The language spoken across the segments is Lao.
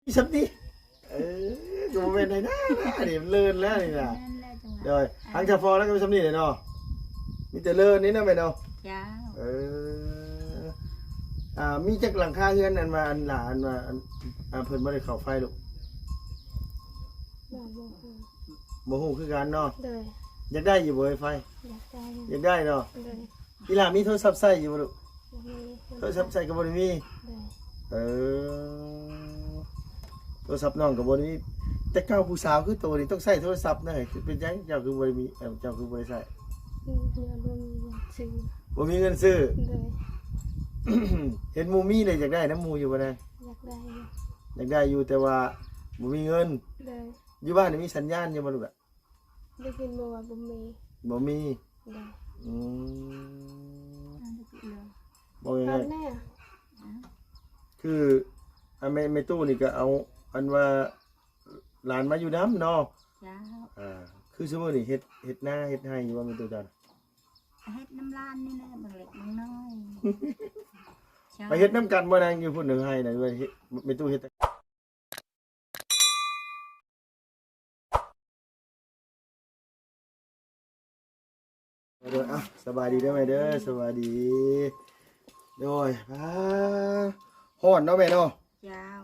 ມີສ່ຳນີ້ ເອີ ກໍບໍ່ແມ່ນໄດ້ນະ ອັນນີ້ມັນເລີນແລ້ວນີ້ນະ. ໂດຍ ທາງສະເພາະແລ້ວກໍມີສ່ຳນີ້ແຫຼະເນາະ ມີແຕ່ເລີນນີ້ນະແມ່ເນາະ. ເຈົ້າ ເອີ ອ່າ ມີຈັກຫຼັງຄາເຮືອນ ອັນວ່າ ອັນຫຼານ ອັນວ່າ ອັນ ອ່າ ເພິ່ນບໍ່ໄດ້ເຂົ້າໄຟລູກ? ບໍ່ ບໍ່ຮູ້ ບໍ່ຮູ້ຄືກັນເນາະ. ໂດຍ ຢາກໄດ້ຢູ່ບໍ່ໄຟ? ຢາກໄດ້ ຢາກໄດ້ເນາະ. ໂດຍ ອີ່ຫຼ້າມີໂທລະສັບໃຊ້ຢູ່ບໍ່ລູກ? ບໍ່ມີ ໂທລະສັບໃຊ້ກໍບໍ່ໄດ້ມີ. ໂດຍ ເອີ ໂທລະສັບນ້ອງກໍບໍ່ໄດ້ມີ. ແຕ່ເກົ່າຜູ້ສາວຄືໂຕນີ້ຕ້ອງໃຊ້ໂທລະສັບນະ ຄືເປັນຫຍັງເຈົ້າຄືບໍ່ໄດ້ມີ ເອີ ເຈົ້າຄືບໍ່ໄດ້ໃຊ້? ອືມ ບໍ່ມີເງິນຊື້ ບໍ່ມີເງິນຊື້. ໂດຍ ເຫັນໝູ່ມີເລີຍ ຢາກໄດ້ນຳໝູ່ຢູ່ບໍ່ນະ? ຢາກໄດ້ຢູ່ ຢາກໄດ້ຢູ່ ແຕ່ວ່າບໍ່ມີເງິນ. ໂດຍ ຢູ່ບ້ານນີ້ມີສັນຍານຢູ່ບໍ່ລູກ? ໄດ້ຍິນມາວ່າບໍ່ມີ ບໍ່ມີ. ໂດຍ ອືມ ເອົາແນ່ ບໍ່ແນ່ ອືມ ຄື ອາ ແມ່ ແມ່ຕູ້ນີ້ກໍເອົາ ອັນວ່າ ຫຼານມາຢູ່ນຳເນາະ. ເຈົ້າ ອ່າ ຄືຊຸມື້ນີ້ເຮັດ ເຮັດນາເຮັດໄຮ່ຢູ່ບໍ່ແມ່ຕູ້ເຈົ້າ? ເຮັດນຳຫຼານນີ້ແຫຼະ ບາງເລັກບາງນ້ອຍ. ໄປເຮັດນຳກັນບໍ່ນາງ ຢູ່ພຸ້ນ ໃນໄຮ່ນະ ແມ່ຕູ້ເຮັດ? ໂດຍ ອ່ະ ສະບາຍດີເດີແມ່ເດີ ສະບາຍດີ. ໂດຍ ອ່າ ຮ້ອນເນາະແມ່ເນາະ. ເຈົ້າ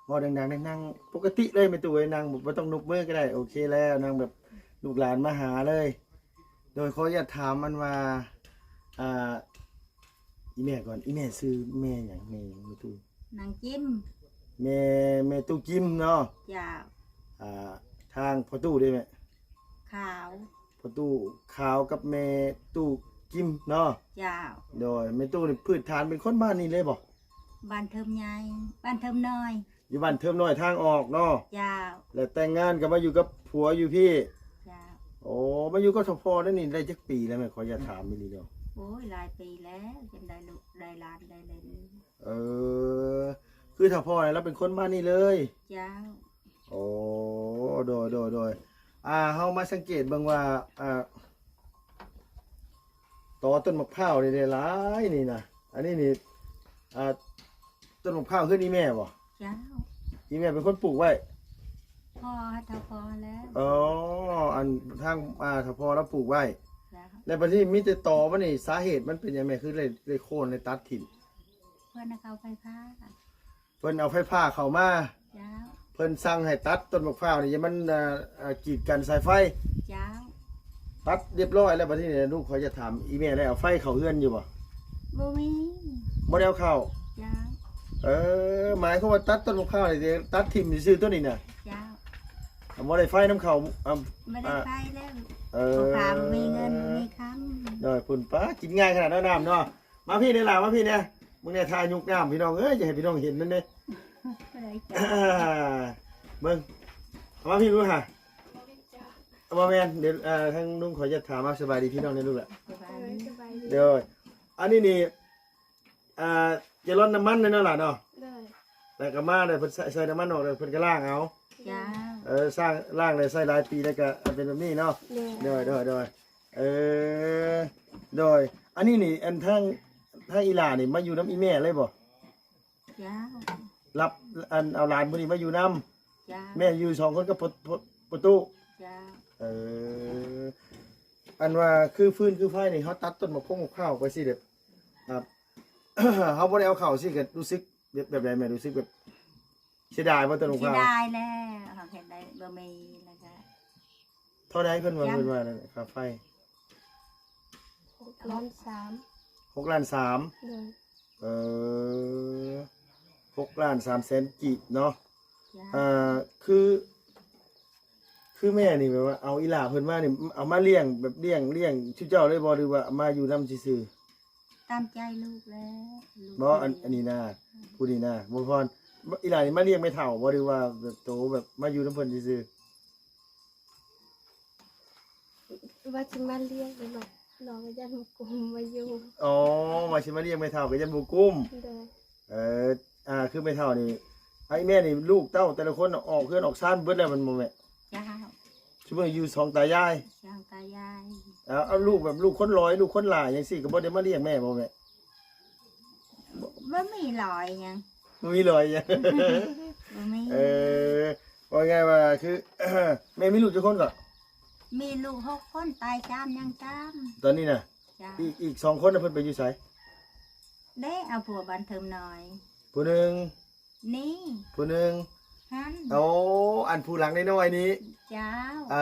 ເວົ້າດັງໆ ນັ່ງປົກກະຕິເລີຍແມ່ຕູ້ເອີຍ ນັ່ງ ບໍ່ຕ້ອງນຸບມືກໍໄດ້. ໂອເຄແລ້ວ ນັ່ງແບບລູກຫຼານມາຫາເລີຍ. ໂດຍ ຂໍອະນຸຍາດຖາມ ອັນວ່າ ອ່າ ອີ່ແມ່ກ່ອນ ອີ່ແມ່ຊື່ແມ່ຫຍັງ? ແມ່ຫຍັງແມ່ຕູ້? ນາງຈິມ ແມ່ ແມ່ຕູ້ຈິມເນາະ. ເຈົ້າ ອ່າ ທາງພໍ່ຕູ້ເດ້ແມ່? ຂາວ ພໍ່ຕູ້ຂາວກັບແມ່ຕູ້ຈິມເນາະ. ເຈົ້າ ໂດຍ ແມ່ຕູ້ນີ້ພື້ນຖານເປັນຄົນບ້ານນີ້ເລີຍບໍ່? ບ້ານເທີມໃຫຍ່ ບ້ານເທີມນ້ອຍ ຢູ່ບ້ານເທີມນ້ອຍທາງອອກເນາະ. ເຈົ້າ ແລ້ວແຕ່ງງານກໍມາຢູ່ກັບຜົວຢູ່ພີ້. ເຈົ້າ ໂອ້ ມາຢູ່ກັບເຖົ້າພໍ່ແນວນີ້ໄດ້ຈັກປີແລ້ວແມ່? ຂໍອະນຸຍາດຖາມອີ່ຫຼີເດີ. ໂອ້ຍ ຫຼາຍປີແລ້ວ ຈົນໄດ້ລູກໄດ້ຫຼານໄດ້ເລີຍ. ເອີ ຄືເຖົ້າພໍ່ນີ້ລາວເປັນຄົນບ້ານນີ້ເລີຍ? ເຈົ້າ ໂອ້ ໂດຍ ໂດຍ ໂດຍ ອ່າ ເຮົາມາສັງເກດເບິ່ງວ່າ ອ່າ ຕໍຕົ້ນໝາກພ້າວນີ້ໄດ້ຫຼາຍນີ້ນະ. ອັນນີ້ນີ້ ອ່າ ຕົ້ນໝາກພ້າວເຮືອນອີ່ແມ່ບໍ່? ເຈົ້າ ອີ່ແມ່ເປັນຄົນປູກໄວ້? ພໍ່ ເຖົ້າພໍ່ແລ້ວ. ອໍ ອັນທາງ ອ່າ ເຖົ້າພໍ່ລາວປູກໄວ້. ເຈົ້າ ແລ້ວບັດນີ້ມີແຕ່ຕໍມັນນີ້ ສາເຫດມັນເປັນຫຍັງແມ່ ຄືໄດ້ ໄດ້ໂຄ່ນໄດ້ຕັດຖິ້ມ? ເພິ່ນເອົາເຂົ້າໄຟຟ້າ ເພິ່ນເອົາໄຟຟ້າເຂົ້າມາ. ເຈົ້າ ເພິ່ນສັ່ງໃຫ້ຕັດຕົ້ນໝາກພ້າວນີ້ ຢ່າມັນ ອ່າ ອ່າ ກີດກັນສາຍໄຟ. ເຈົ້າ ຕັດຮຽບຮ້ອຍແລ້ວ. ບັດນີ້ລູກ ຂໍຢາກຖາມອີ່ແມ່ແລ້ວ ເອົາໄຟເຂົ້າເຮືອນຢູ່ບໍ່? ບໍ່ມີ ບໍ່ໄດ້ເອົາເຂົ້າ. ເຈົ້າ ເອີ ໝາຍຄວາມວ່າຕັດຕົ້ນໝາກພ້າວນີ້ ຕັດຖິ້ມຊື່ໆ ໂຕນີ້ນະ? ເຈົ້າ ບໍ່ໄດ້ໄຟນຳເຂົາ. ອ່າ ບໍ່ໄດ້ໄຟແລ້ວ. ເອີ ບໍ່ມີເງິນ ບໍ່ມີຄຳ. ໂດຍ ພຸ້ນ ປ້າ ກິນງ່າຍຂະໜາດນັ້ນ ນ້ຳເນາະ. ມາພີ້ແດ່ຫຼ້າ ມາພີ້ແດ່. ເບິ່ງແດ່ ຖ້າຍຸກນ້ຳ ພີ່ນ້ອງເອີຍ ຢາກໃຫ້ພີ່ນ້ອງເຫັນນັ້ນເດ້. ເບິ່ງ ເອົາມາພີ້ດູຫາ. ບໍ່ແມ່ນ ດຽວ ເອີ ທາງລຸງຂໍຢາກຖາມວ່າ ສະບາຍດີພີ່ນ້ອງແດ່ລູກຫຼ້າ. ສະບາຍດີ ສະບາຍດີ. ໂດຍ ອັນນີ້ນີ້ ອ່າ ແກລອນນ້ຳມັນເນາະຫຼ້າເນາະ. ໂດຍ ແລ້ວກໍມາ ແລ້ວເພິ່ນໃສ່ ໃສ່ນ້ຳມັນອອກ ແລ້ວເພິ່ນກໍລ້າງເອົາ. ເຈົ້າ ເອີ ສ້າງ ລ້າງ ແລ້ວໃຊ້ຫຼາຍປີ ແລ້ວກໍເປັນແບບນີ້ເນາະ. ໂດຍ ໂດຍ ໂດຍ ເອີ ໂດຍ ອັນນີ້ນີ້ ອັນທາງ ທາງອີ່ຫຼ້ານີ້ມາຢູ່ນຳອີ່ແມ່ເລີຍບໍ່? ເຈົ້າ ຮັບ ອັນ ເອົາຫຼານຜູ້ນີ້ມາຢູ່ນຳ. ເຈົ້າ ແມ່ຢູ່ສອງຄົນກັບປະ ປະ ປະຕູ. ເຈົ້າ ເອີ ອັນວ່າຄືຟືນຄືໄຟນີ້ ເຮົາຕັດຕົ້ນໝາກຄົງໝາກພ້າວໄປຊີ້ເດ້ ອ່າ ເຮົາບໍ່ໄດ້ເອົາເຂົ້າຊີ້ ກໍຮູ້ສຶກແບບ ແບບໃດແມ່? ຮູ້ສຶກແບບເສຍດາຍບໍ່ຕົ້ນໝາກພ້າວ? ເສຍດາຍແລ້ວ ເຮົາເຮັດໄດ້ບໍ່ມີ ແລ້ວກໍ ເທົ່າໃດເພິ່ນວ່າ ເພິ່ນວ່ານັ້ນ ຄ່າໄຟ? ຫົກລ້ານສາມ. ຫົກລ້ານສາມ. ໂດຍ ເອີ ຫົກລ້ານສາມແສນກີບເນາະ. ເຈົ້າ ອ່າ ຄື ຄືແມ່ນີ້ແບບວ່າເອົາອີ່ຫຼ້າເພິ່ນມານີ້ ເອົາມາລ້ຽງ ແບບລ້ຽງ ລ້ຽງຊຸເຈົ້າເລີຍບໍ່ ຫຼືວ່າມາຢູ່ນຳຊື່ໆ? ຕາມໃຈລູກແລ້ວ ລູກ ບໍ່ ອັນ ອັນນີ້ນະ ຜູ້ນີ້ນະ ບໍ່ພອນ ອີ່ຫຼ້ານີ້ມາລ້ຽງແມ່ເຖົ້າບໍ່ ຫຼືວ່າແບບໂຕແບບມາຢູ່ນຳເພິ່ນຊື່ໆ? ວ່າຊິມາລ້ຽງ ແຕ່ນ້ອງ ນ້ອງກໍຢ້ານບໍ່ກຸ້ມມາຢູ່. ອໍ ວ່າຊິມາລ້ຽງແມ່ເຖົ້າກໍຢ້ານບໍ່ກຸ້ມ. ໂດຍ ເອີ ອ່າ ຄືແມ່ເຖົ້ານີ້ ອ້າຍແມ່ນີ້ ລູກເຕົ້າແຕ່ລະຄົນອອກເຮືອນອອກຊານເບິດແລ້ວແມ່ນບໍ່ແມ່? ເຈົ້າ ຊຸມື້ຢູ່ສອງຕາຍາຍ. ສອງຕາຍາຍ. ເອົາ ເອົາລູກແບບລູກຄົນຫຼອຍ ລູກຄົນຫຼາຍຈັ່ງຊີ້ ກໍບໍ່ໄດ້ມາລ້ຽງແມ່ບໍ່ແມ່? ບໍ່ ບໍ່ມີຫຼອຍຫຍັງ. ບໍ່ມີຫຼອຍຫຍັງ. ບໍ່ມີ. ເອີ ເປັນໄງວ່າຄື ແມ່ມີລູກຈັກຄົນກໍ? ມີລູກຫົກຄົນ ຕາຍສາມ ຍັງສາມ ຕອນນີ້ນະ. ເຈົ້າ ອີກ ອີກສອງຄົນນະ ເພິ່ນໄປຢູ່ໃສ? ເດ້ ເອົາຜົວບ້ານເທີມນ້ອຍ ຜູ້ໜຶ່ງ ນີ້ ຜູ້ໜຶ່ງຫັ້ນ. ໂອ້ ອັນຜູ້ຫຼັງນ້ອຍໆນີ້. ເຈົ້າ ເອີ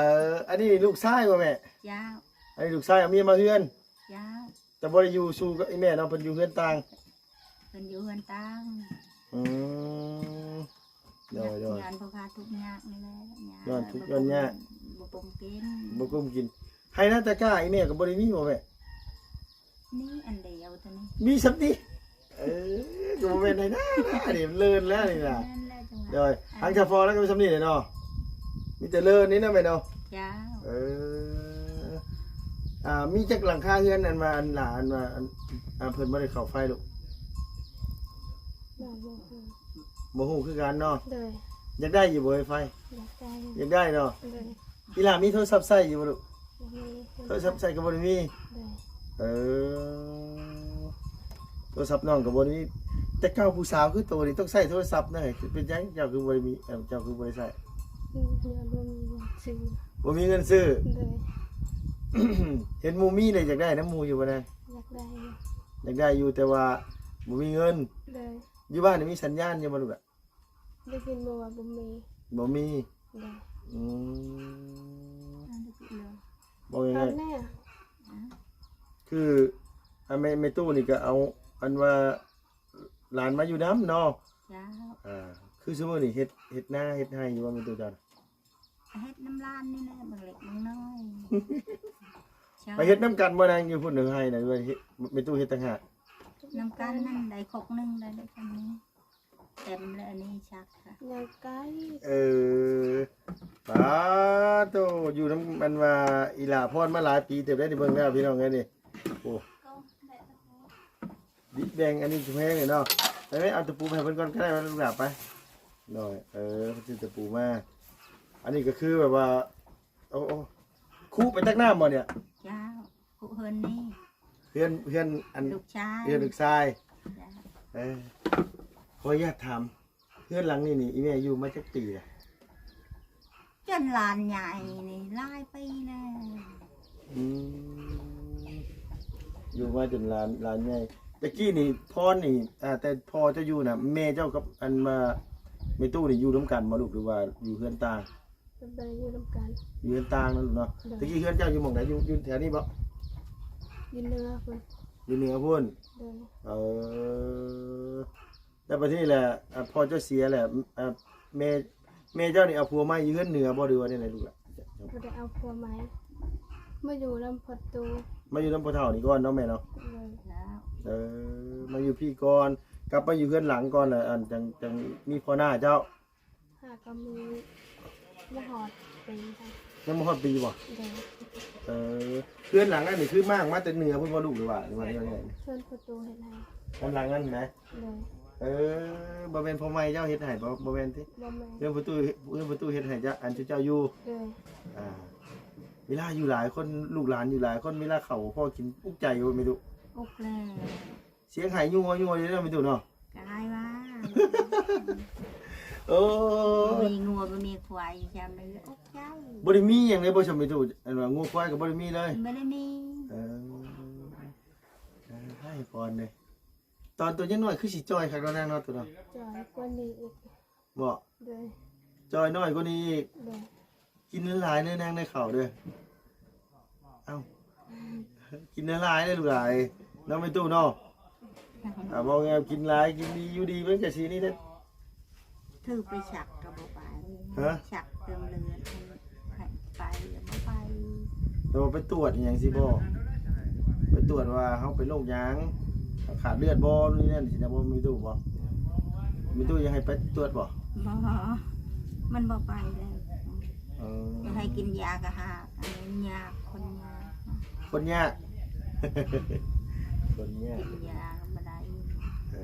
ອັນນີ້ລູກຊາຍບໍ່ແມ່? ເຈົ້າ ອັນນີ້ລູກຊາຍ ເອົາເມຍມາເຮືອນ. ເຈົ້າ ແຕ່ບໍ່ໄດ້ຢູ່ສູ່ກັບອີ່ແມ່ເນາະ ເພິ່ນຢູ່ເຮືອນຕ່າງ. ເພິ່ນຢູ່ເຮືອນຕ່າງ. ອືມ ໂດຍໆ ຍ້ອນພວກຂ້າທຸກຍາກນີ້ແຫຼະ ຍ້ອນທຸກຍ້ອນຍາກ ບໍ່ກຸ້ມກິນ ບໍ່ກຸ້ມກິນ. ໄຮ່ນາຕາກ້າອີ່ແມ່ກໍບໍ່ໄດ້ມີບໍ່ແມ່? ມີອັນດຽວເທົ່ານັ້ນ. ມີສ່ຳນີ້? ເອີ ກໍບໍ່ແມ່ນໄຮ່ນາ ອັນນີ້ມັນເລີນແລ້ວນີ້ນະ. ແມ່ນແລ້ວຈັ່ງວ່າ ໂດຍ ທາງຊາວພໍລາວກໍມີສ່ຳນີ້ແຫຼະເນາະ ມີແຕ່ເລີນນີ້ເນາະແມ່ເນາະ. ເຈົ້າ ເອີ ອ່າ ມີຈັກຫຼັງຄາເຮືອນ ອັນວ່າ ອັນຫຼານວ່າ ອັນ ອ່າ ເພິ່ນບໍ່ໄດ້ເຂົ້າໄຟລູກ? ບໍ່ ບໍ່ຮູ້ ບໍ່ຮູ້ຄືກັນເນາະ. ໂດຍ ຢາກໄດ້ຢູ່ບໍ່ໄຟ? ຢາກໄດ້ ຢາກໄດ້ເນາະ. ໂດຍ ອີ່ຫຼ້າມີໂທລະສັບໃຊ້ຢູ່ບໍ່ລູກ? ບໍ່ມີ ໂທລະສັບໃຊ້ກໍບໍ່ໄດ້ມີ. ໂດຍ ເອີ ໂທລະສັບນ້ອງກໍບໍ່ໄດ້ມີ. ແຕ່ເກົ່າຜູ້ສາວຄືໂຕນີ້ຕ້ອງໃຊ້ໂທລະສັບນະ ເປັນຫຍັງເຈົ້າຄືບໍ່ໄດ້ມີ ເຈົ້າຄືບໍ່ໄດ້ໃຊ້? ອືມ ບໍ່ມີເງິນຊື້ ບໍ່ມີເງິນຊື້. ໂດຍ ເຫັນໝູ່ມີແລ້ວຢາກໄດ້ນຳໝູ່ຢູ່ບໍ່ນະ? ຢາກໄດ້ ຢາກໄດ້ຢູ່ ແຕ່ວ່າບໍ່ມີເງິນ. ໂດຍ ຢູ່ບ້ານນີ້ມີສັນຍານຢູ່ບໍ່ລູກ? ໄດ້ຍິນມາວ່າບໍ່ມີ ບໍ່ມີ. ໂດຍ ອືມ ເວົ້າງ່າຍໆ ອືມ ຄື ອາ ແມ່ ແມ່ຕູ້ນີ້ກໍເອົາ ອັນວ່າຫຼານມາຢູ່ນຳເນາະ. ເຈົ້າ ອ່າ ຄືຊຸມື້ນີ້ເຮັດ ເຮັດນາເຮັດໄຮ່ຢູ່ບໍ່ແມ່ຕູ້ເຈົ້າ? ເຮັດນຳຫຼານນີ້ແຫຼະ ບາງເລັກບາງນ້ອຍ. ໄປເຮັດນຳກັນບໍ່ນາງ ຢູ່ພຸ້ນ ໃນໄຮ່ນະ ຫຼືວ່າເຮັດ ແມ່ຕູ້ເຮັດຕ່າງຫາກ? ນຳກັນຫັ້ນ ໄດ້ຄົກໜຶ່ງ ໄດ້ ໄດ້ສ່ຳນີ້ ເຕັມແລ້ວ ອັນນີ້ຊັກ ຍ່າງໄກ. ເອີ ປາໂຕ ຢູ່ນຳ ອັນວ່າ ອີ່ຫຼ້າພອນມາຫຼາຍປີເຕີບແລ້ວນີ້ ເບິ່ງແລ້ວພີ່ນ້ອງເອີຍນີ້. ໂອ້ ແບ່ງອັນນີ້ແພງເລີຍເນາະ. ໄປ ໄປເອົາຕະປູໄປໃຫ້ເພິ່ນກ່ອນກໍໄດ້ ລູກຫຼ້າໄປ. ໂດຍ ເອີ ເພິ່ນຊື້ຕະປູມາ. ອັນນີ້ກໍຄືແບບວ່າ ໂອ້ ໂອ້ ຄຸໄປຕັກນ້ຳບໍ່ນີ້? ເຈົ້າ ຄຸເຮືອນນີ້ ເຮືອນ ເຮືອນອັນ ລູກຊາຍ ເຮືອນລູກຊາຍ. ເຈົ້າ ເອີ ຂໍອະນຸຍາດຖາມ ເຮືອນຫຼັງນີ້ນີ້ ອີ່ແມ່ຢູ່ມາຈັກປີລະ? ຈົນຫຼານໃຫຍ່ນີ້ຫຼາຍປີແລ້ວ. ອືມ ຢູ່ມາຈົນຫຼານ ຫຼານໃຫຍ່. ແຕ່ກີ້ນີ້ພອນນີ້ ອ່າ ແຕ່ພໍ່ເຈົ້າຢູ່ນະ ແມ່ເຈົ້າກັບອັນວ່າແມ່ຕູ້ນີ້ຢູ່ນຳກັນບໍ່ລູກ ຫຼືວ່າຢູ່ເຮືອນຕ່າງ? ເພິ່ນບໍ່ໄດ້ຢູ່ນຳກັນ ຢູ່ເຮືອນຕ່າງນັ້ນເນາະ. ໂດຍ ແຕ່ກີ້ເຮືອນເຈົ້າຢູ່ໝ່ອງໃດ? ຢູ່ ຢູ່ແຖວນີ້ບໍ່? ຢູ່ເໜືອພຸ້ນ ຢູ່ເໜືອພຸ້ນ. ໂດຍ ເອີ ແລ້ວບັດນີ້ແຫຼະ ອ່າ ພໍ່ເຈົ້າເສຍແລ້ວ ອ່າ ແມ່ ແມ່ເຈົ້ານີ້ເອົາຜົວໃໝ່ຢູ່ເຮືອນເໜືອບໍ່ ຫຼືວ່າແນວໃດລູກຫຼ້າ? ບໍ່ໄດ້ເອົາຜົວໃໝ່ ມາຢູ່ນຳພໍ່ຕູ້ ມາຢູ່ນຳພໍ່ເຖົ້ານີ້ກ່ອນເນາະແມ່ເນາະ. ໂດຍ ເອີ ມາຢູ່ພີ້ກ່ອນ ກັບມາຢູ່ເຮືອນຫຼັງກ່ອນ ແລ້ວອັນ ຈັ່ງ ຈັ່ງມີພໍ່ນ້າເຈົ້າ. ຫາກໍມີ ບໍ່ຮອດປີ ຍັງບໍ່ຮອດປີບໍ່? ໂດຍ ເອີ ເຮືອນຫຼັງນັ້ນນີ້ຄືມ້າງມາແຕ່ເໜືອພຸ້ນບໍ່ລູກ ຫຼືວ່າ ຫຼືວ່າແນວໃດ? ເຮືອນພໍ່ຕູ້ເຮັດໃຫ້ ເຮືອນຫຼັງນັ້ນນະ. ໂດຍ ເອີ ບໍ່ແມ່ນພໍ່ໃໝ່ເຈົ້າເຮັດໃຫ້ບໍ່? ບໍ່ແມ່ນຕິ? ບໍ່ແມ່ນ ເຮືອນພໍ່ຕູ້ ເຮືອນພໍ່ຕູ້ເຮັດໃຫ້ເຈົ້າ ອັນເຈົ້າຢູ່. ໂດຍ ອ່າ ເວລາຢູ່ຫຼາຍຄົນ ລູກຫຼານຢູ່ຫຼາຍຄົນ ເວລາເຂົ້າບໍ່ພໍກິນ ອຸກໃຈບໍ່ແມ່ຕູ້? ອຸກແລ້ວ ສຽງໄຫ້ຍົວໆຢູ່ເນາະແມ່ຕູ້ເນາະ. ກາຍວ່າ ໂອ້ ບໍ່ມີງົວບໍ່ມີຄວາຍ ຈຳໄດ້ອົກໃຈ ບໍ່ໄດ້ມີຫຍັງເລີຍບໍ່ ຊຳແມ່ຕູ້? ອັນວ່າງົວຄວາຍກໍບໍ່ໄດ້ມີເລີຍ? ບໍ່ໄດ້ມີ. ເອີ ເອີ ໃຫ້ພອນເດ້. ຕອນໂຕຍັງນ້ອຍຄືຊິຈ່ອຍຄັກເນາະນາງເນາະ ໂຕເນາະ. ຈ່ອຍກວ່ານີ້ອີກ. ບໍ່? ໂດຍ ຈ່ອຍນ້ອຍກວ່ານີ້ອີກ. ໂດຍ ກິນຫຼາຍໆເດີນາງເດີ ເຂົ້າເດີ. ເອົ້າ ກິນຫຼາຍໆເດີລູກຫຼາຍ ເນາະແມ່ຕູ້ເນາະ. ອ່າ ເວົ້າງ່າຍ ກິນຫຼາຍ ກິນດີ ຢູ່ດີ ມັນກະຊິນີ້ເດ້. ຖືກໄປສັກກໍບໍ່ໄປ. ຮະ? ສັກເຕີມເລືອດ ໃຫ້ໄປກໍບໍ່ໄປ. ແຕ່ວ່າໄປຕວດອີ່ຫຍັງຊີ້ບໍ່? ໄປຕວດວ່າເຮົາເປັນໂລກຫຍັງ? ຂາດເລືອດບໍ່? ນີ້ນັ້ນຊີ້ນະ ບໍ່ແມ່ນຕູ້ບໍ່? ແມ່ຕູ້ຢາກໃຫ້ໄປຕວດບໍ່? ບໍ່ ມັນບໍ່ໄປເລີຍ. ເອີ ຢາກໃຫ້ກິນຢາກໍຫາກ ອັນນີ້ຍາກ ຄົນຍາກ ຄົນຍາກ ຄົນຍາກ ກິນຢາກໍບໍ່ໄດ້. ເອີ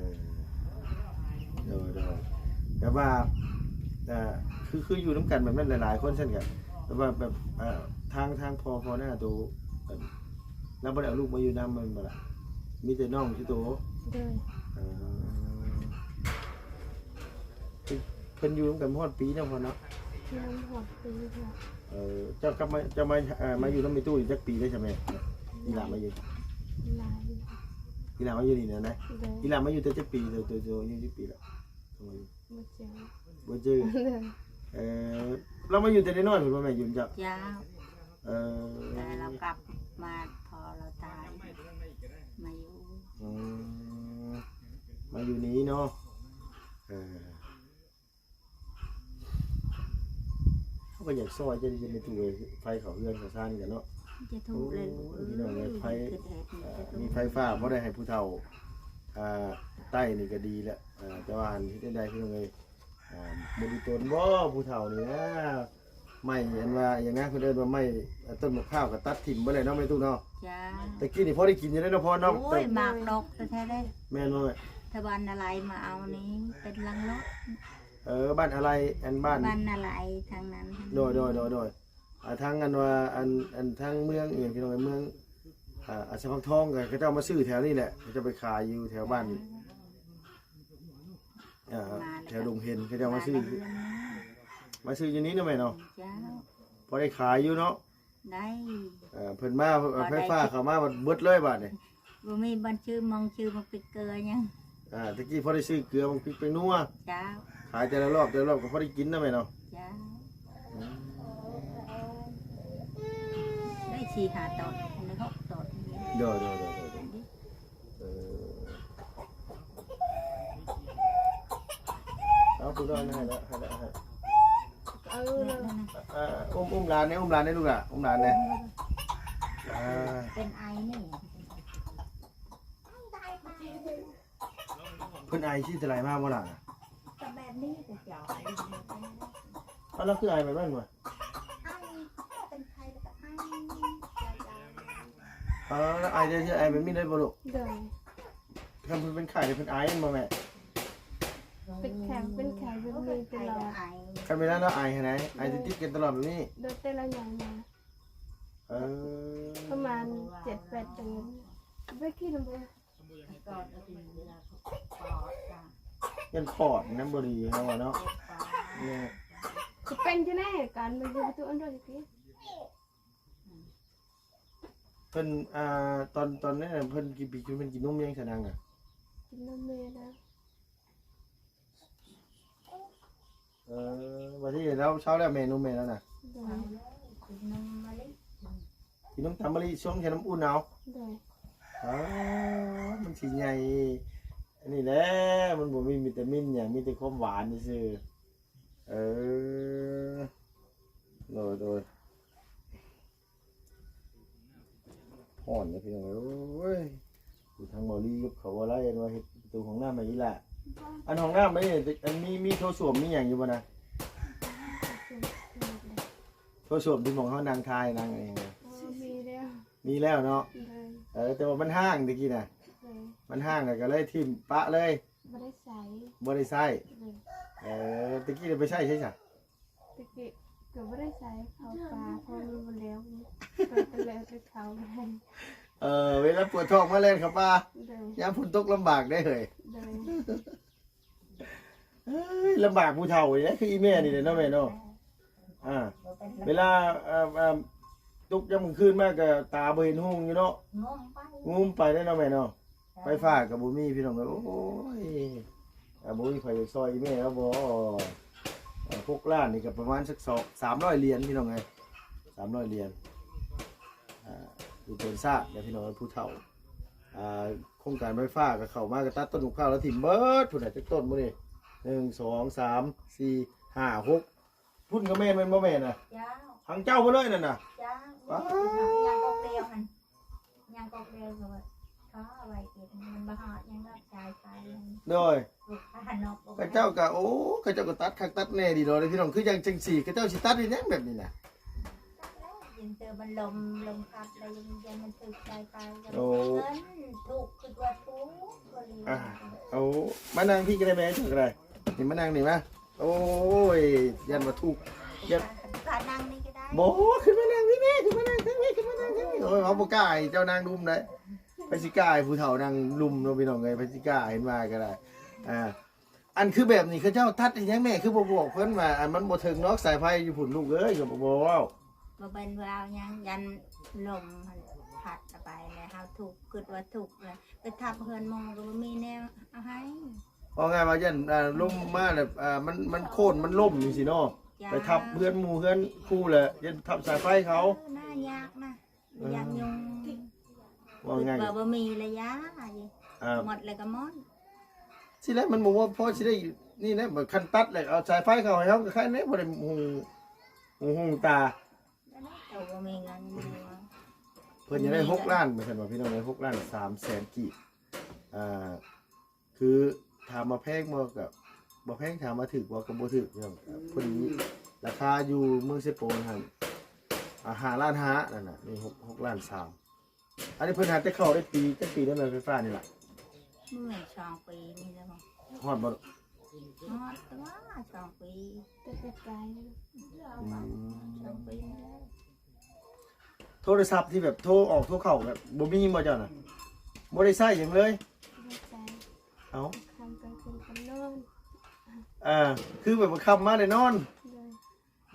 ໂດຍໆ ແບບວ່າ ເອີ ຄື ຄືຢູ່ນຳກັນແບບນັ້ນຫຼາຍໆຄົນຊັ້ນກະ ແບບວ່າແບບ ເອີ ທາງ ທາງພໍ່ ພໍ່ໜ້າໂຕ ລາວບໍ່ໄດ້ເອົາລູກມາຢູ່ນຳແມ່ນບໍ່ລະ? ມີແຕ່ນ້ອງຊື່ໂຕ. ໂດຍ ເອີ ເພິ່ນ ເພິ່ນຢູ່ນຳກັນຮອດປີແລ້ວພໍ່ເນາະ. ຍັງບໍ່ຮອດປີເທື່ອ. ເອີ ເຈົ້າກັບມາ ເຈົ້າມາ ເອີ ມາຢູ່ນຳແມ່ຕູ້ນີ້ຈັກປີແລ້ວຊະແມ່? ອີ່ຫຼ້າມາຢູ່ ຫຼາຍ ອີ່ຫຼ້າມາຢູ່ນີ້ນະ ໂດຍ ອີ່ຫຼ້າມາຢູ່ແຕ່ຈັກປີ? ໂຕ ໂຕ ໂຕອາຍຸຈັກປີແລ້ວ? ບໍ່ຈື່ ບໍ່ຈື່ ເອີ ລາວມາຢູ່ແຕ່ນ້ອຍໆພຸ້ນບໍ່ແມ່ ຢູ່ນຳເຈົ້າ? ເຈົ້າ. ເອີ ແຕ່ລາວກັບມາພໍລາວຕາຍ ມາຢູ່ ອືມ ມາຢູ່ນີ້ເນາະ. ເອີ ເຮົາກໍຢາກຊ່ອຍເຈົ້າຢູ່ແມ່ຕູ້ເອີຍ ໄຟເຂົ້າເຮືອນເຂົ້າຊານກັນເນາະ. ຈະທຸກແລ້ວ ໂອ້ຍ ພີ່ນ້ອງເອີຍ ໄຟ ເອີ ມີໄຟຟ້າພໍໄດ້ໃຫ້ຜູ້ເຖົ້າ ອ່າ ໄຕ້ນີ້ກໍດີແລ້ວ. ເອີ ແຕ່ວ່າອັນເຮັດແນວໃດພີ່ນ້ອງເອີຍ ອ່າ ບໍ່ມີຕົນບໍ່ຜູ້ເຖົ້ານີ້ນະ. ໄມ້ອັນວ່າຫຍັງນະ ເພິ່ນເອີ້ນວ່າໄມ້ ອ່າ ຕົ້ນໝາກພ້າວກໍຕັດຖິ້ມເບິດແລ້ວເນາະ ແມ່ຕູ້ເນາະ. ເຈົ້າ. ແຕ່ກີ້ນີ້ພໍໄດ້ກິນຢູ່ເດ້ເນາະ ພໍເນາະ. ໂອ້ຍ ໝາກດອກແທ້ໆເດ້. ແມ່ນບໍ່ແມ່? ແຕ່ບ້ານນາໄລມາເອົານີ້ເປັນລັງໂລດ. ເອີ ບ້ານອາໄລ ອັນບ້ານ ບ້ານນາໄລທາງນັ້ນ. ໂດຍ ໂດຍ ໂດຍ ໂດຍ. ອ່າ ທາງອັນວ່າ ອັນ ອັນທາງເມືອງອີ່ຫຍັງ ພີ່ນ້ອງ ເມືອງ ອ່າ ອາດສະພັງທອງ ກໍເຂົາເຈົ້າມາຊື້ແຖວນີ້ແຫຼະ ເຂົາເຈົ້າໄປຂາຍຢູ່ແຖວບ້ານ ອ່າ ແຖວດົງເຫັນ ເຂົາເຈົ້າມາຊື້ ມາຊື້ຢູ່ນີ້ເນາະແມ່ເນາະ. ເຈົ້າ. ພໍໄດ້ຂາຍຢູ່ເນາະ. ໄດ້ ເອີ ເພິ່ນມາ ເອີ ເອີ ໄຟຟ້າເຂົ້າມາເບິດເລີຍບາດນີ້ ບໍ່ມີບ່ອນຊື້ ມອງຊື້ໝາກພິກເກືອຫຍັງ. ອ່າ ຕະກີ້ພໍໄດ້ຊື້ເກືອ ໝາກພິກ ແປ້ງນົວ. ເຈົ້າ. ຂາຍແຕ່ລະລອບ ແຕ່ລະລອບກໍພໍໄດ້ກິນນະແມ່ເນາະ. ເຈົ້າ. ອືມ ໄດ້ສີ່ຫ້າຕອນ ໄດ້ຫົກຕອນ. ໂດຍ ໂດຍ ໂດຍ ໂດຍ. ເອີ ເອົາ ຜູ້ນ້ອຍໃຫ້ລະ ໃຫ້ລະ ໃຫ້ ເອີ ເອີ ອຸ້ມ ອຸ້ມຫຼານແດ່ ອຸ້ມຫຼານແດ່ລູກຫຼ້າ ອຸ້ມຫຼານແດ່. ອ່າ ເປັນໄອນີ້ ເພິ່ນໄອຊິໄດ້ມາບໍ່ລະ? ກໍແບບນີ້ ເຈົ້າ. ເອົາ ລາວຄືໄອແບບນັ້ນວະ? ເອີ ໄອໄດ້ ໄອແບບນີ້ໄດ້ບໍ່ລູກ? ໂດຍ. ຄັນເພິ່ນເປັນໄຂ້ນີ້ເພິ່ນໄອແມ່ນບໍ່ແມ່? ເປັນໄຂ້ ເປັນໄຂ້ແບບນີ້ຕະຫຼອດ. ຄັນເວລາລາວໄອຫັ້ນນະ ໄອຕິດໆກັນຕະຫຼອດແບບນີ້? ໂດຍ ແຕ່ລາວໃຫຍ່ມາ. ເອີ ປະມານເຈັດແປດເດືອນ ໄປກິນນຳເບິ່ງ. ຢ້ານປອດນະ ບໍ່ດີເຮົາວ່າເນາະ. ແມ່ນ. ຊິເປັນຈັ່ງໃດ ການມັນຢູ່ປະຕູອັນດອຍກີ້ ເພິ່ນ ອ່າ ຕອນ ຕອນນັ້ນເພິ່ນກິນ ເພິ່ນກິນນົມຫຍັງຊະນາງນະ? ກິນນົມແມ່ແລ້ວ. ເອີ ບັດນີ້ລາວເຊົາແລ້ວ ແມ່ນົມແມ່ລາວນະ? ໂດຍ. ກິນນົມຕາມມະລິ ຊົງໃສ່ນ້ຳອຸ່ນເອົາ. ໂດຍ. ເອີ ມັນຊິໃຫຍ່ ອັນນີ້ແຫຼະ ມັນບໍ່ມີວິຕາມິນຫຍັງ ມີແຕ່ຄວາມຫວານຊື່ໆ. ເອີ ໂດຍ ໂດຍ. ຮ້ອນເດ້ພີ່ນ້ອງເອີຍ. ໂອ້ຍ ຢູ່ທາງເບົາຫຼີເຂົາວ່າໄລ່ອັນວ່າເຮັດປະຕູຫ້ອງນ້ຳໃຫ້ອີ່ຫຼ້າ. ອັນຫ້ອງນ້ຳນີ້ ອັນມີ ມີໂຖສ້ວມມີຫຍັງຢູ່ບໍ່ນະ? ໂຖສ້ວມທີ່ໝ່ອງເຮົານັ່ງຖ່າຍນັ່ງອີ່ຫຍັງນະ? ໂອ້ ມີແລ້ວ ມີແລ້ວເນາະ. ໂດຍ. ເອີ ແຕ່ວ່າມັນຮ້າງແຕ່ກີ້ນະ. ໂດຍ. ມັນຮ້າງແລ້ວກໍເລີຍຖິ້ມປະເລີຍ ບໍ່ໄດ້ໃຊ້ ບໍ່ໄດ້ໃຊ້. ໂດຍ. ເອີ ແຕ່ກີ້ໄປໃຊ້ໃສຊະ? ຕະກີ້ກໍບໍ່ໄດ້ໃສ່ເຂົ້າປ່າ ເພາະມັນບໍ່ແລ້ວ ກໍເລີຍໄປເຂົ້າບໍ່ໄດ້. ເອີ ເວລາປວດທ້ອງມາແລ່ນເຂົ້າປ່າ. ໂດຍ. ຍາມຝົນຕົກລຳບາກເດ້ເຮີ້ຍ. ໂດຍ. ເອີຍ ລຳບາກຜູ້ເຖົ້ານີ້ແຫຼະ ຄືອີ່ແມ່ນີ້ແຫຼະເນາະແມ່ເນາະ. ອ່າ ເວລາ ເອີ ເອີ ຕົກຍາມກາງຄືນມາກໍຕາບໍ່ເຫັນຮຸ່ງຢູ່ເນາະ ງຸ້ມໄປ ງຸ້ມໄປເດ້ເນາະແມ່ເນາະ. ໄຟຟ້າກໍບໍ່ມີພີ່ນ້ອງເອີຍ. ໂອ້ຍ ອ່າ ບໍ່ມີໃຜຢາກຊ່ອຍອີ່ແມ່ລາວບໍ່? ອ່າ ຫົກລ້ານນີ້ກໍປະມານສັກສອງ ສາມຮ້ອຍຫຼຽນພີ່ນ້ອງເອີຍ ສາມຮ້ອຍຫຼຽນ. ອ່າ ຢູ່ເປັນຊາດນະພີ່ນ້ອງເອີຍ ຜູ້ເຖົ້າ. ອ່າ ໂຄງການໄຟຟ້າກໍເຂົ້າມາກໍຕັດຕົ້ນໝາກພ້າວລະຖິ້ມເບິດພຸ້ນນະ. ຈັກຕົ້ນມື້ນີ້ ໜຶ່ງ ສອງ ສາມ ສີ່ ຫ້າ ຫົກ ພຸ້ນກໍແມ່ນ ແມ່ນບໍ່ແມ່ນນະ? ເຈົ້າ. ຂອງເຈົ້າເບິດເລີຍນັ້ນນະ? ເຈົ້າ. ປ້າດ ຍັງກອກດຽວຫັ້ນ ຍັງກອກດຽວກໍວ່າ ກໍໄວ້ເກັບ ມັນບໍ່ຮອດຫຍັງດອກ ຈ່າຍໄປ. ໂດຍ. ລູກຄ້າເນາະ ຂະເຈົ້າກໍ ໂອ້ ຂະເຈົ້າກໍຕັດຄັກຕັດແນ່ດີດອກເດ້ພີ່ນ້ອງ. ຄືຈັ່ງຈັ່ງຊີ້ ຂະເຈົ້າຊິຕັດເຮັດຫຍັງແບບນີ້ນະ? ຍັງເຈີມັນລົມ ລົມພັດແລ້ວຍັງ ຍັງມັນຖືກໃຈໄປ. ໂອ້ ເງິນຖືກ ຄືວ່າຖືກບໍ່ດີ. ອ່າ ໂອ້ ມານັ່ງພີ້ກໍໄດ້ແມ່ ເຈົ້າກໍໄດ້. ນີ້ມານັ່ງນີ້ມາ. ໂອ້ຍ ຢ້ານວ່າທຸກ ຢ້ານ ພານັ່ງນີ້ກໍໄດ້. ບໍ່ ຂຶ້ນມານັ່ງນີ້ແມ່ ຂຶ້ນມານັ່ງທາງນີ້ ຂຶ້ນມານັ່ງທາງນີ້. ໂອ້ຍ ເຮົາບໍ່ກ້າໃຫ້ເຈົ້ານັ່ງລຸ່ມໄດ໋. ໃຜຊິກ້າໃຫ້ຜູ້ເຖົ້ານັ່ງລຸ່ມເນາະ ພີ່ນ້ອງເອີຍ ໃຜຊິກ້າ ເຫັນວ່າກໍໄດ້. ອ່າ ອັນຄືແບບນີ້ ເຂົາເຈົ້າຕັດເຮັດຫຍັງແມ່ ຄືບໍ່ບອກເພິ່ນວ່າ ອັນມັນບໍ່ເຖິງດອກສາຍໄຟຢູ່ພຸ້ນລູກເອີຍ ກໍບໍ່ເວົ້າ. ບໍ່ແມ່ນວ່າຫຍັງ ຢ້ານລົມຫັ້ນພັດເອົາໄປແລ້ວເຮົາທຸກ ຄິດວ່າທຸກແລ້ວ ໄປທັບເຮືອນໝູ່ກໍບໍ່ມີແນວເອົາໃຫ້. ເວົ້າງ່າຍວ່າຢ້ານ ອ່າ ລົມມາແລ້ວ ອ່າ ມັນ ມັນໂຄ່ນມັນລົ້ມຈັ່ງຊີ້ເນາະ. ໄປທັບເຮືອນໝູ່ເຮືອນຄູ່ແລ້ວ ຢ້ານທັບສາຍໄຟເຂົາ. ເອີ ໜ້າຍາກນະ ເອີ ຢ້ານຍຸງ. ເວົ້າງ່າຍ ຄິດວ່າບໍ່ມີລະຢ່າ ອ່າ ໝົດແລ້ວກໍໝົດ. ຊິແລ້ວມັນບໍ່ວ່າພໍຊິໄດ້ນີ້ແຫຼະ ຄັນຕັດແລ້ວເອົາສາຍໄຟເຂົ້າໃຫ້ເຮົາກໍໄຄແດ່ ບໍ່ໄດ້ຫຸງຫູຫຸງຕາ. ແລ້ວກໍບໍ່ມີເງິນຢູ່. ເພິ່ນຢາກໄດ້ຫົກລ້ານ ວ່າຊັ້ນວ່າພີ່ນ້ອງເອີຍ ຫົກລ້ານສາມແສນກີບ. ອ່າ ຄືຖາມວ່າແພງບໍ່ ກໍບໍ່ແພງ ຖາມວ່າຖືກບໍ່ ກໍບໍ່ຖືກພີ່ນ້ອງ. ເພິ່ນລາຄາຢູ່ເມືອງເຊໂປນຫັ້ນ ອ່າ ຫ້າລ້ານຫ້ານັ້ນນະ ນີ້ຫົກ ຫົກລ້ານສາມ. ອັນນີ້ເພິ່ນຫາແຕ່ເຂົ້າໄດ້ປີ ຈັກປີແລ້ວແມ່ນໄຟຟ້ານີ້ລະ? ບໍ່ແມ່ນສອງປີນີ້ແລ້ວບໍ່? ຮອດບໍ່? ຮອດແຕ່ວ່າສອງປີ ແຕ່ໄກໆ. ອືມ ສອງປີນີ້ແຫຼະ. ໂທລະສັບທີ່ແບບໂທອອກໂທເຂົ້າແບບບໍ່ມີບໍ່ເຈົ້ານະ? ບໍ່ໄດ້ໃຊ້ຫຍັງເລີຍ? ບໍ່ໄດ້ໃຊ້. ເອົ້າ ຄ່ຳກາງຄືນກໍນອນ. ເອີ ຄືແບບຄ່ຳມາແລ້ວນອນ? ໂດຍ.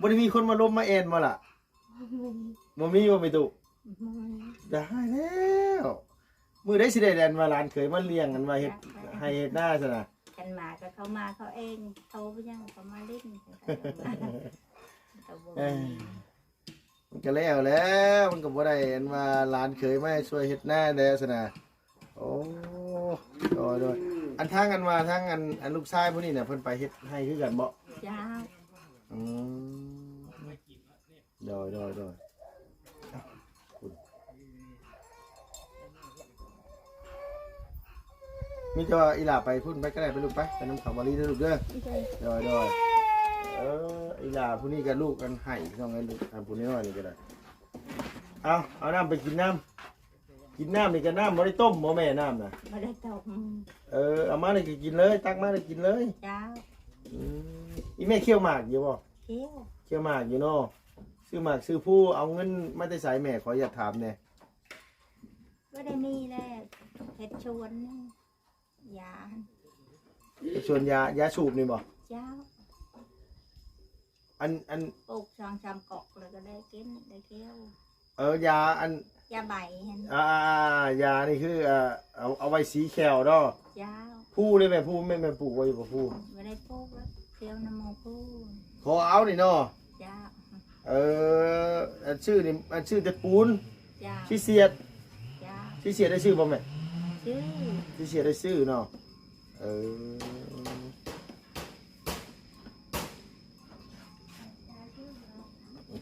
ບໍ່ໄດ້ມີຄົນມາລົມມາແອ່ນບໍ່ລະ? ບໍ່ມີ. ບໍ່ມີບໍ່ແມ່ຕູ້? ບໍ່ມີ. ຕາຍແລ້ວ ມື້ໃດຊິໄດ້ແລ່ນວ່າຫຼານເຂີຍມາລ້ຽງ ອັນວ່າເຮັດໄຮ່ເຮັດນາຊັ້ນນະ. ຄັນມາກໍເຂົາມາເຂົາເອງ ໂທໄປຫຍັງ ເຂົາມາຫຼິ້ນ. ກໍບໍ່ມີ ເອີ ມັນກໍແລ້ວແລ້ວ ມັນກໍບໍ່ໄດ້ອັນວ່າຫຼານເຂີຍມາໃຫ້ຊ່ວຍເຮັດນາແດ່ຊັ້ນນະ. ໂອ້ ໂດຍ ໂດຍ. ອັນທາງອັນວ່າທາງອັນ ອັນລູກຊາຍຜູ້ນີ້ນະ ເພິ່ນໄປເຮັດໄຮ່ຄືກັນບໍ່? ເຈົ້າ. ອືມ ໂດຍ ໂດຍ ໂດຍ. ເອົ້າ ພຸ້ນ ມີແຕ່ວ່າອີ່ຫຼ້າໄປພຸ້ນໄປກໍໄດ້ ໄປລູກໄປ ໄປນຳເຂົາມາລີເດີລູກເດີ. ໂດຍ ໂດຍ ໂດຍ. ເອີ ອີ່ຫຼ້າຜູ້ນີ້ກໍລູກອັນໄຫ້ພີ່ນ້ອງເອີຍ ອັນຜູ້ນ້ອຍໆນີ້ກໍໄດ້. ເອົາ ເອົານ້ຳໄປກິນນຳ. ກິນນ້ຳນີ້ກໍນ້ຳບໍ່ໄດ້ຕົ້ມບໍ່ແມ່ ນ້ຳນະ? ບໍ່ໄດ້ຕົ້ມ. ເອີ ເອົາມານີ້ກໍກິນເລີຍ ຕັກມານີ້ກິນເລີຍ. ເຈົ້າ. ອືມ ອີ່ແມ່ຂ້ຽວໝາກຢູ່ບໍ່? ຂ້ຽວ ຂ້ຽວໝາກຢູ່ເນາະ. ຊື້ໝາກຊື້ພູ ເອົາເງິນມາແຕ່ໃສແມ່ ຂໍຢາກຖາມແດ່? ບໍ່ໄດ້ມີແລ້ວ ເຮັດສວນນີ້ ຢາ ເຮັດສວນຢາ ຢາສູບນີ້ບໍ່? ເຈົ້າ. ອັນ ອັນ ປູກສອງສາມກອກແລ້ວກໍໄດ້ກິນໄດ້ຂຽວ. ເອີ ຢາອັນ ຢາໃບຫັ້ນ. ອ່າ ຢານີ້ຄື ເອີ ເອົາ ເອົາໄວ້ສີແຂ້ວເນາະ. ເຈົ້າ. ພູເດ້ແມ່ ພູແມ່ ແມ່ປູກໄວ້ຢູ່ບໍ່ພູ? ບໍ່ໄດ້ປູກແລ້ວ ຂຽວນຳໝູ່ພູ. ຂໍເອົານີ້ເນາະ. ເຈົ້າ. ເອີ ອັນຊື້ນີ້ ອັນຊື້ແຕ່ປູນ. ເຈົ້າ. ຂີ້ສຽດ. ເຈົ້າ. ຂີ້ສຽດໄດ້ຊື້ບໍ່ແມ່? ຊື້. ຂີ້ສຽດໄດ້ຊື້ເນາະ. ເອີ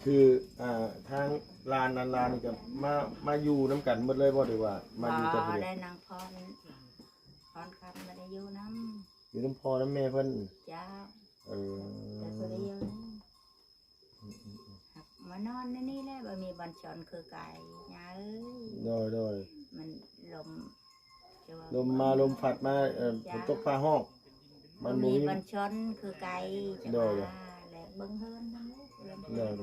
ຄື ອ່າ ທາງຫຼານ ຫຼານໆນີ້ກໍມາ ມາຢູ່ນຳກັນໝົດເລີຍບໍ່ ຫຼືວ່າມາຢູ່ແຕ່ຜູ້ດຽວ? ບໍ່ ໄດ້ນາງພອນ ພອນຄຳບໍ່ໄດ້ຢູ່ນຳ. ຢູ່ນຳພໍ່ນຳແມ່ເພິ່ນ. ເຈົ້າ. ເອີ ແຕ່ຜູ້ດຽວນີ້. ອືມໆໆ. ມານອນໃນນີ້ແຫຼະ ບໍ່ມີບ່ອນຊົນຄືໄກ ຍ່າເອີຍ. ໂດຍໆ. ມັນລົມ ລົມມາລົມພັດມາ ເອີ ເຈົ້າ ຝົນຕົກຟ້າຮ້ອງ ມັນບໍ່ມີ ບໍ່ມີບ່ອນຊົນຄືໄກ. ໂດຍໆ. ແລະເບິ່ງເຮືອນນຳລູກ. ໂດຍໆ.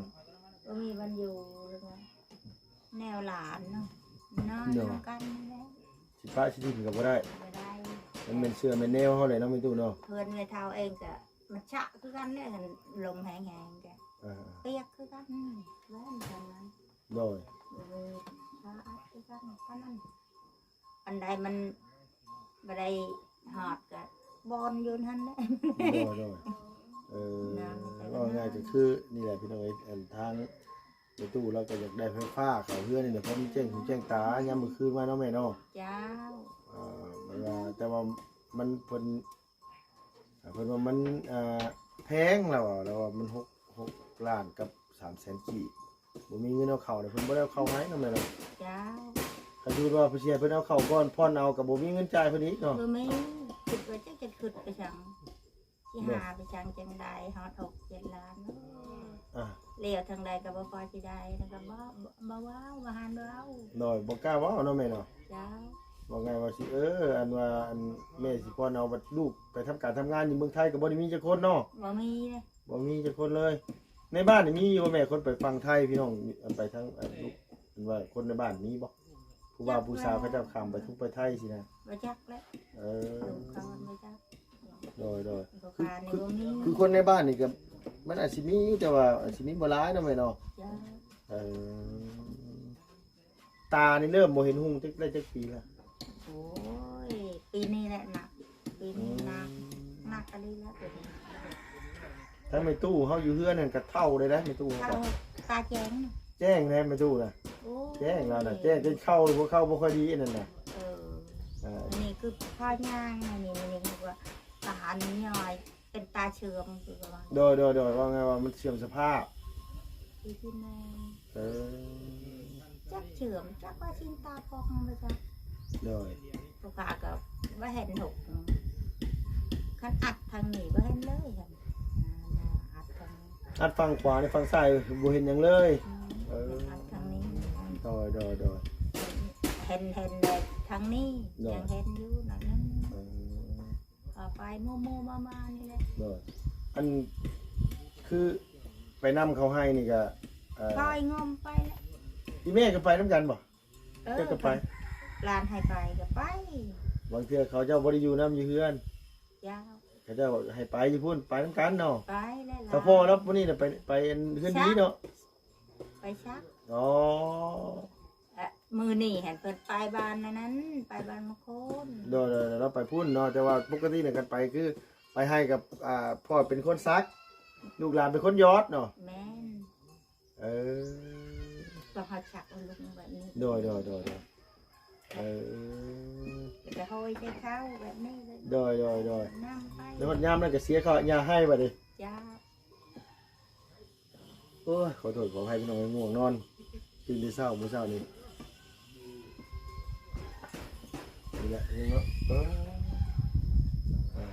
ບໍ່ມີບ່ອນຢູ່ ແນວຫຼານເນາະ ນອນ ໂດຍ ນຳກັນນີ້ແຫຼະ. ຊິປະຊິຖິ້ມກໍບໍ່ໄດ້ ບໍ່ໄດ້. ມັນແມ່ນເຊື້ອແມ່ນແນວເຮົາແຫຼະເນາະ ແມ່ຕູ້ເນາະ. ເຮືອນແມ່ເຖົ້າເອງກໍມັນຊະຄືກັນແຫຼະ ລົມແຮງໆ ກໍ ເອີ ປຽກຄືກັນ. ອືມ ແມ່ນຈັ່ງນັ້ນ. ໂດຍ. ເອີ ປະອັດຄືກັນ ປານນັ້ນ. ອັນໃດມັນບໍ່ໄດ້ຮອດກໍບ່ອນຢູ່ຫັ້ນແຫຼະ. ໂດຍໆ. ເອີ ເວົ້າງ່າຍກໍຄືນີ້ແຫຼະພີ່ນ້ອງເອີຍ ອັນທາງ ແມ່ຕູ້ລາວກໍຢາກໄດ້ໄຟຟ້າເຂົ້າເຮືອນນີ້ແຫຼະ ພໍມັນແຈ້ງຫູແຈ້ງຕາຍາມມື້ຄືນມາເນາະແມ່ເນາະ. ເຈົ້າ. ເອີ ແຕ່ວ່າ ແຕ່ວ່າມັນ ເພິ່ນ ເພິ່ນວ່າມັນ ເອີ ແພງ ລາວວ່າ ລາວວ່າມັນຫົກ ຫົກລ້ານກັບສາມແສນກີບ ບໍ່ມີເງິນເອົາເຂົ້າເດ້ ເພິ່ນບໍ່ໄດ້ເອົາເຂົ້າໃຫ້ເນາະແມ່ເນາະ. ເຈົ້າ. ຄັນສົມມຸດວ່າເພິ່ນຊິໃຫ້ເພິ່ນເອົາເຂົ້າກ່ອນ ຜ່ອນເອົາກໍບໍ່ມີເງິນຈ່າຍເພິ່ນອີກເນາະ. ບໍ່ມີ. ຄິດວ່າຈັກຈະຄິດໄປຫຍັງ ຊິຫາໄປຫຍັງຈັ່ງໃດຮອດຫົກເຈັດລ້ານ. ອ່າ ແລ້ວທາງໃດກໍບໍ່ພໍຊິໄດ້ ແລ້ວກໍບໍ່ ບໍ່ເວົ້າ ບໍ່ຫັນເວົ້າ. ໂດຍ ບໍ່ກ້າເວົ້າເນາະແມ່ເນາະ. ເຈົ້າ. ເວົ້າງ່າຍວ່າຊິ ເອີ ອັນວ່າ ອັນແມ່ຊິປ້ອນເອົາບັດລູກໄປທຳການທຳງານຢູ່ເມືອງໄທກໍບໍ່ໄດ້ມີຈັກຄົນເນາະ. ບໍ່ມີເດ້. ບໍ່ມີຈັກຄົນເລີຍ. ໃນບ້ານນີ້ມີຢູ່ບໍ່ແມ່ ຄົນໄປຝັ່ງໄທ ພີ່ນ້ອງ ອັນໄປທາງ ອັນລູກ ອັນວ່າຄົນໃນບ້ານມີບໍ່ ຜູ້ບ່າວຜູ້ສາວເຂົາເຈົ້າຂ້າມໄປທຸກໄປໄທຊີ້ນະ? ບໍ່ຈັກແຫຼະ. ເອີ ລູກເຂົາບໍ່ຈັກ. ໂດຍໆ ບໍ່ຂາດນີ້ບໍ່ມີ ຄືຄົນໃນບ້ານນີ້ກໍ ມັນອາດຊິມີຢູ່ ແຕ່ວ່າອາດຊິມີບໍ່ຫຼາຍເນາະແມ່ເນາະ. ເຈົ້າ ເອີ ຕານີ້ເລີ່ມບໍ່ເຫັນຮຸ່ງຈັກ ໄດ້ຈັກປີລະ? ໂອ້ຍ ປີນີ້ແຫຼະໜັກ ປີນີ້ໜັກ ອືມ ໜັກອີ່ຫຼີແລ້ວປີນີ້. ທາງແມ່ຕູ້ເຮົາຢູ່ເຮືອນຫັ້ນກໍເຖົ້າເລີຍນະ ແມ່ຕູ້ເຮົາກໍ ເຖົ້າ ຕາແຈ້ງ ແຈ້ງແດ່ແມ່ຕູ້ນະ. ໂອ້ຍ ແຈ້ງແລ້ວນະ ແຈ້ງເປັນເຂົ້າ ຫົວເຂົ່າບໍ່ຄ່ອຍດີອັນນັ້ນນະ. ເອີ ອ່າ ອັນນີ້ຄືພາຍ່າງ ອັນນີ້ ນີ້ຄືວ່າຕານີ້ຍ້ອຍ ເປັນຕາເຊື່ອມຄືວ່າ ໂດຍໆໆ ວ່າໄງວ່າມັນເສື່ອມສະພາບ ຄືທີ່ແມ່ນ ເອີ ຈັກເຊື່ອມ ຈັກວ່າຊິນຕາພອງບໍ່ຈັກ. ໂດຍ ຜູ້ຂ້າກໍບໍ່ເຫັນຫົກ ຄັນອັດທາງນີ້ບໍ່ເຫັນເລີຍ ອັດທາງນີ້ ອັດຝັ່ງຂວານີ້ ຝັ່ງຊ້າຍບໍ່ເຫັນຫຍັງເລີຍ. ອືມ ເອີ ອັດທາງນີ້ ໂດຍໆໆ ເຫັນ ເຫັນແຕ່ທາງນີ້ ໂດຍ ຍັງເຫັນຢູ່ໜ້ອຍໜຶ່ງ. ເອີ ເຂົ້າໄປໝູ່ໆມາໆນີ້ແຫຼະ. ໂດຍ ອັນ ຄືໄປນຳເຂົ້າໄຮ່ນີ້ກະ ເອີ ຄອຍງົມໄປແຫຼະ. ອີ່ແມ່ກໍໄປນຳກັນບໍ່? ເອີ ເຈົ້າກໍໄປ ຫຼານໃຫ້ໄປກໍໄປ. ບາງເທື່ອເຂົາເຈົ້າບໍ່ໄດ້ຢູ່ນຳຢູ່ເຮືອນ. ເຈົ້າ ເຂົາເຈົ້າໃຫ້ໄປຢູ່ພຸ້ນ ໄປນຳກັນເນາະ. ໄປແຫຼະ ສະເພາະລາວຜູ້ນີ້ນະ ໄປ ໄປເຮືອນດີເນາະ ໄປຊັກ. ອໍ ເອີ ມື້ນີ້ຫັ້ນເພິ່ນໄປບ້ານອັນນັ້ນ ໄປບ້ານມະໂຄນ. ໂດຍໆ ລາວໄປພຸ້ນເນາະ ແຕ່ວ່າປົກກະຕິນະ ຄັນໄປຄືໄປໃຫ້ກັບ ອ່າ ພໍ່ເປັນຄົນສັກ ລູກຫຼານເປັນຄົນຢອດເນາະ. ແມ່ນ ເອີ ຕ້ອງເຮົາສັກເອົາລົງແບບນີ້. ໂດຍໆໆໆ ເອີ ແລ້ວກໍຫ້ອຍໃສ່ເຂົ້າແບບນີ້ເລີຍ. ໂດຍໆໆ ນຳໄປ ແລ້ວຮອດຍາມນັ້ນກໍເສຍເຂົ້າຍາໃຫ້ບັດນີ້. ເຈົ້າ ໂອ້ຍ ຂໍໂທດຂໍອະໄພພີ່ນ້ອງ ງ່ວງນອນ ຕື່ນແຕ່ເຊົ້າ ມື້ເຊົ້ານີ້ ນີ້ແຫຼະເນາະ. ເອີ ອ່າ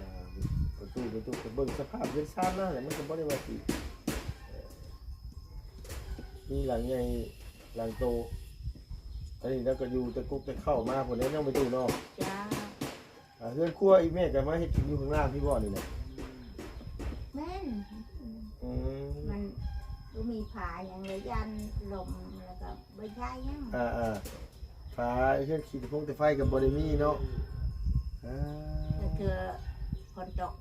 ປະຕູ ປະຕູ ເບິ່ງສະພາບເຮືອນຊານລາວແຫຼະ ມັນກໍບໍ່ໄດ້ວ່າຊິ ເອີ ມີຫຼັງໃຫຍ່ຫຼັງໂຕ. ອັນນີ້ລາວກໍຢູ່ແຕ່ກົກແຕ່ເຄົ້າມາພຸ້ນແຫຼະເນາະ ແມ່ຕູ້ເນາະ. ເຈົ້າ ອ່າ ເຮືອນຄົວອີ່ແມ່ກໍມາເຮັດກິນຢູ່ຂ້າງລ່າງພີ້ບໍ່ນີ້ນະ? ແມ່ນ ອືມ ມັນບໍ່ມີຝາຫຍັງເລີຍ ຢ້ານລົມ ແລ້ວກໍບໍ່ໃຊ້ຫຍັງ. ອ່າໆ ຝາເຮືອນຂີ້ຕະຟົງແຕ່ໄຟກໍບໍ່ໄດ້ມີເນາະ. ອ່າ ແຕ່ເທື່ອຝົນຕົກ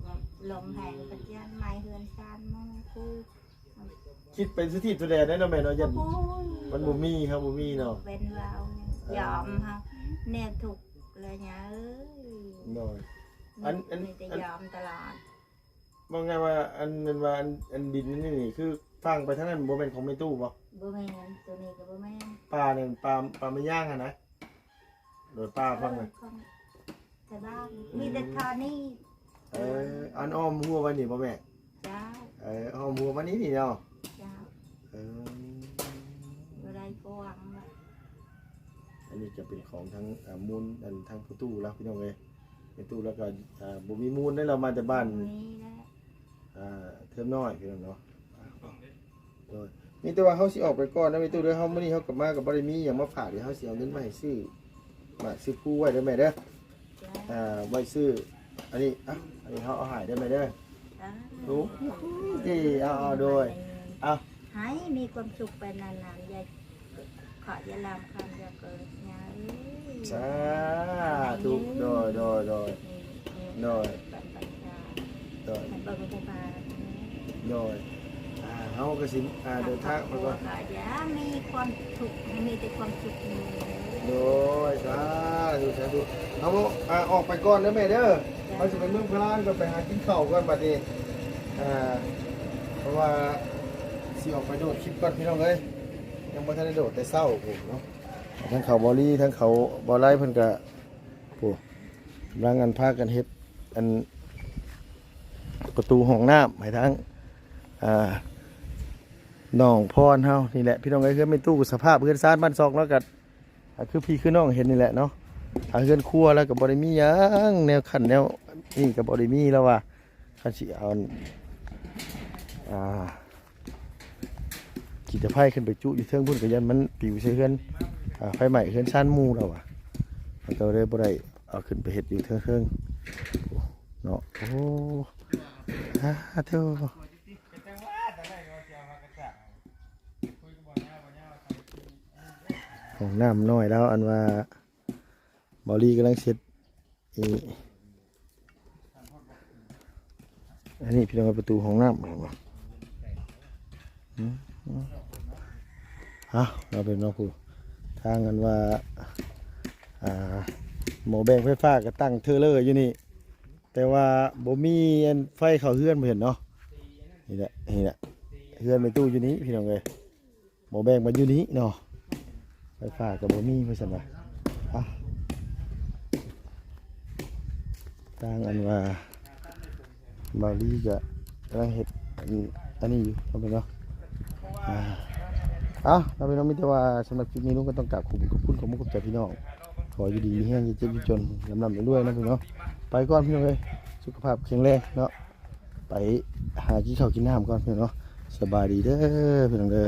ລົມແຮງກໍຢ້ານໄໝ້ເຮືອນຊານໝູ່ຄູ່. ຄິດໄປສຸດທິດສຸດແດນໄດ້ເນາະແມ່ເນາະ ຢ້ານ ໂອ້ຍ ມັນບໍ່ມີ ເຮົາບໍ່ມີເນາະ. ເປັນວ່າ ເອີ ຍອມເຮົາແນວທຸກແລ້ວຍາເອີຍ. ໂດຍ ອັນ ອັນ ມີແຕ່ ອັນ ຍອມຕະຫຼອດ. ວ່າໄງວ່າ ອັນ ແມ່ນວ່າ ອັນ ອັນດິນອັນນີ້ນີ້ ຄືຝັງໄປທາງນັ້ນບໍ່ແມ່ນຂອງແມ່ຕູ້ບໍ່? ບໍ່ແມ່ນ ໂຕນີ້ກໍບໍ່ແມ່ນ. ປ່ານັ້ນ ປ່າ ປ່າໄມ້ຍາງຫັ້ນນະ? ໂດຍ ປ່າຝັ່ງນັ້ນ ເອີ ຂອງຊາວບ້ານ ອືມ ມີແຕ່ທໍ່ນີ້. ເອີ ອັນອ້ອມຮົ້ວໄວ້ນີ້ບໍ່ແມ່? ເຈົ້າ ເອີ ອ້ອມຮົ້ວມານີ້ນີ້ເນາະ. ເຈົ້າ ເອີ ບໍ່ໄດ້ກວ້າງ. ອັນນີ້ຈະເປັນຂອງທາງ ອ່າ ມູນ ອັນທາງພໍ່ຕູ້ລາວ ພີ່ນ້ອງເອີຍ. ແມ່ຕູ້ລາວກໍ ອ່າ ບໍ່ມີມູນເດ້ ລາວມາແຕ່ບ້ານ ບໍ່ມີແລ້ວ ອ່າ ເທີມນ້ອຍ ພີ່ນ້ອງເນາະ. ໂດຍ ມີແຕ່ວ່າເຮົາຊິອອກໄປກ່ອນນະແມ່ຕູ້ເດີ. ເຮົາ ມື້ນີ້ເຮົາກໍມາກໍບໍ່ໄດ້ມີຫຍັງມາຝາກ ດຽວເຮົາຊິເອົາເງິນມາໃຫ້ຊື້ໝາກຊື້ພູໄວ້ເດີແມ່ເດີ. ອ່າ ໄວ້ຊື້ອັນນີ້ ອ່ະ ອັນນີ້ເຮົາເອົາໃຫ້ເດີແມ່ເດີ. ສາທຸ ໂອ້ຍ ເອົາ ເອົາ ໂດຍ ເອົາ ໃຫ້ມີຄວາມສຸກໄປນານໆ ຢ່າ ເຄາະຢ່າລາມຄຳຢ່າເກີດຍາເອີຍ. ສາທຸ ໂດຍ ໂດຍ ໂດຍ ໂດຍ ໂດຍ ໃຫ້ເບິ່ງແຕ່ບາດ ໂດຍ ອ່າ ເຮົາກໍຊິ ອ່າ ເດີນທາງໄປກ່ອນ ຄອບຄົວກໍຢ່າມີຄວາມທຸກ ໃຫ້ມີແຕ່ຄວາມສຸກ. ໂດຍ ສາທຸ ສາທຸ. ເຮົາ ອ່າ ອອກໄປກ່ອນເດີແມ່ເດີ. ເຮົາຊິໄປເມືອງພະລານ ກໍໄປຫາກິນເຂົ້າກ່ອນບັດນີ້ ອ່າ ເພາະວ່າຊິອອກໄປໂດດຄລິບກ່ອນ ພີ່ນ້ອງເອີຍ. ຍັງບໍ່ທັນໄດ້ໂດດແຕ່ເຊົ້າພຸ້ນເນາະ. ທາງເຂົາບໍ່ລີ ທາງເຂົາບໍ່ໄລ ເພິ່ນກະ ໂອ້ ກຳລັງ ອັນ ພາກັນເຮັດ ອັນ ປະຕູຫ້ອງນ້ຳໃຫ້ທາງ ອ່າ ນ້ອງພອນເຮົານີ້ແຫຼະ ພີ່ນ້ອງເອີຍ. ເຮືອນແມ່ຕູ້ ສະພາບເຮືອນຊານບ້ານຊ່ອງລາວກະ ອ່າ ຄືພີ່ຄືນ້ອງເຫັນນີ້ແຫຼະເນາະ. ອ່າ ເຮືອນຄົວລາວກະບໍ່ໄດ້ມີຫຍັງ ແນວຂັ້ນແນວນີ້ກະບໍ່ໄດ້ມີ ລາວວ່າ ຄັນຊິເອົາ ອ່າ ຂີ້ຕະໄພຂຶ້ນໄປຈຸຢູ່ເທິງພຸ້ນ ກໍຢ້ານມັນປິວໃສ່ເຮືອນ ອ່າ ໄຟໄໝ້ເຮືອນຊານໝູ່ລາວວ່າ ເຮົາກໍເລີຍບໍ່ໄດ້ເອົາຂຶ້ນໄປເຮັດຢູ່ເທິງໆ ເນາະ. ໂອ້ ສາທຸ. ຫ້ອງນ້ຳນ້ອຍລາວ ອັນວ່າ ເບົາລີກຳລັງເຊັດ ອີ ເອີ ເອີ ອັນນີ້ພີ່ນ້ອງ ປະຕູຫ້ອງນ້ຳ ເຫັນບໍ່? ອືມ ເອົາ ເອົາເປັນເນາະ ຜູ້ ທາງອັນວ່າ ອ່າ ໝໍ້ແບງໄຟຟ້າກໍຕັ້ງເທີເລີຢູ່ນີ້ ແຕ່ວ່າບໍ່ມີອັນໄຟເຂົ້າເຮືອນ ບໍ່ເຫັນເນາະ. ນີ້ແຫຼະ ນີ້ແຫຼະ ເຮືອນແມ່ຕູ້ຢູ່ນີ້ພີ່ນ້ອງເອີຍ. ໝໍ້ແບງມັນຢູ່ນີ້ເນາະ ໄຟຟ້າກໍບໍ່ມີ ວ່າຊັ້ນວ່າ. ອ່ະ ທາງອັນວ່າເບົາລີກໍກຳລັງເຮັດອັນ ອັນນີ້ຢູ່ເນາະພີ່ນ້ອງເນາະ. ອ່າ ເອົາເນາະພີ່ນ້ອງ ມີແຕ່ວ່າສຳລັບຄລິບນີ້ ລຸງກໍຕ້ອງກາບຂອບຄຸນຂອບຄຸນ ຂອບມຸກຂອບໃຈພີ່ນ້ອງ. ຂໍຢູ່ດີມີແຮງ ຢ່າເຈັບຢ່າຈົນ ລ່ຳໆລວຍໆເນາະພີ່ນ້ອງເນາະ. ໄປກ່ອນພີ່ນ້ອງເອີຍ ສຸຂະພາບແຂງແຮງເນາະ. ໄປຫາກິນເຂົ້າກິນນ້ຳກ່ອນພີ່ນ້ອງເນາະ. ສະບາຍດີເດີພີ່ນ້ອງເດີ.